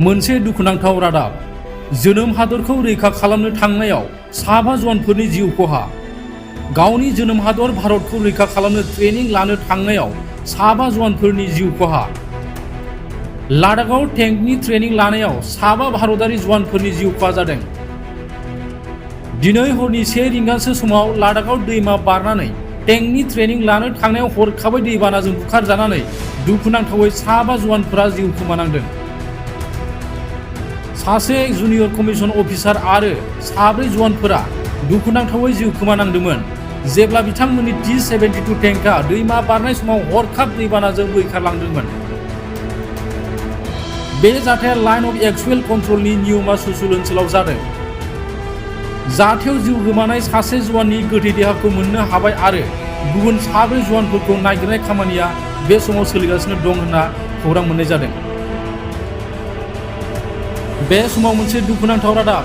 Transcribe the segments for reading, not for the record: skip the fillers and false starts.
मोनसे दुखुनांथाव रादाब। जोनोम हादरखौ रैखा खालामनो थांनायाव 7 जवानफोरनि जिउ खहा। गावनि जोनोम हादर भारतखौ रैखा खालामनो ट्रेनिं लानो थांनायाव 7 जवानफोरनि जिउ खहा। लादाखआव टेंकनि ट्रेनिं लानायाव 7 भारतारि जवानफोरनि जिउ खहा जादों। दिनै हरनि 1 रिंगासो समाव लादाखआव दैमा बारनानै टेंकनि ट्रेनिं लानो थांनायाव हरखाबै दैबानाजों बुखारजानानै दुखुनांथावै 7 जवानफोरा जिउ खोमानांदों। सासे जुनियर कमिसन अफिसार आरो 4 जवानफोरा दुखुनांथावै जिउ खोमानांदोंमोन जेब्ला बिथांमोननि T-72 टेंकआ दैमा बारनाय समाव हरखाब दैबानाजों बोहैखारलांदोंमोन। बे जाथाया लाइन अफ एक्चुएल कन्ट्रलनि निउ मासुसुल ओनसोलाव जादों। जाथायाव जिउ गोमानाय सासे जवाननि गोथै देहाखौ मोननो हाबाय आरो गुबुन 4 जवानफोरखौ नागिरनाय खामानिया बे समाव सोलिगासिनो दं होनना खौरां मोननाय जादों। बे समाव मोनसे दुखुनांथाव रादाब।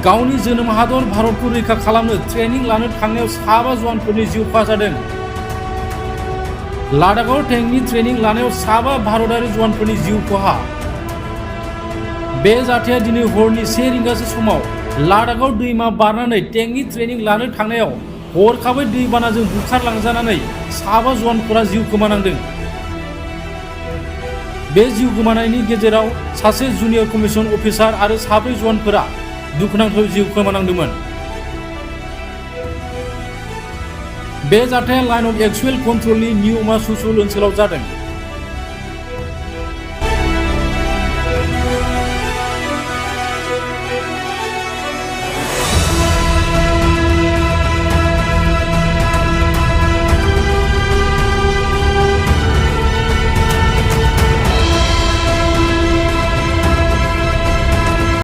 गावनि जोनोम हादर भारतखौ रैखा खालामनो ट्रेनिं लानो थांनायाव 7 जवानफोरनि जिउ खहा जादों। लादाखआव टेंकनि ट्रेनिं लानायाव 7 भारतारि जवानफोरनि जिउ खहा। बे जाथाया दिनै हरनि 1 रिंगासो समाव लादाखआव दैमा बारनानै टेंकनि ट्रेनिं लानो थांनायाव हरखाबै दैबानाजों बुखारलांजानानै 7 जवानफोरा जिउ खोमानांदों। बे जिउ गोमानायनि गेजेराव सासे जुनियर कमिसन अफिसार आरो 4 जवानफोरा दुखुनांथाव जिउ खोमानांदोंमोन। बे जाथाया लाइन अफ एक्चुएल कन्ट्रलनि निउ मासुसुल ओनसोलाव जादों।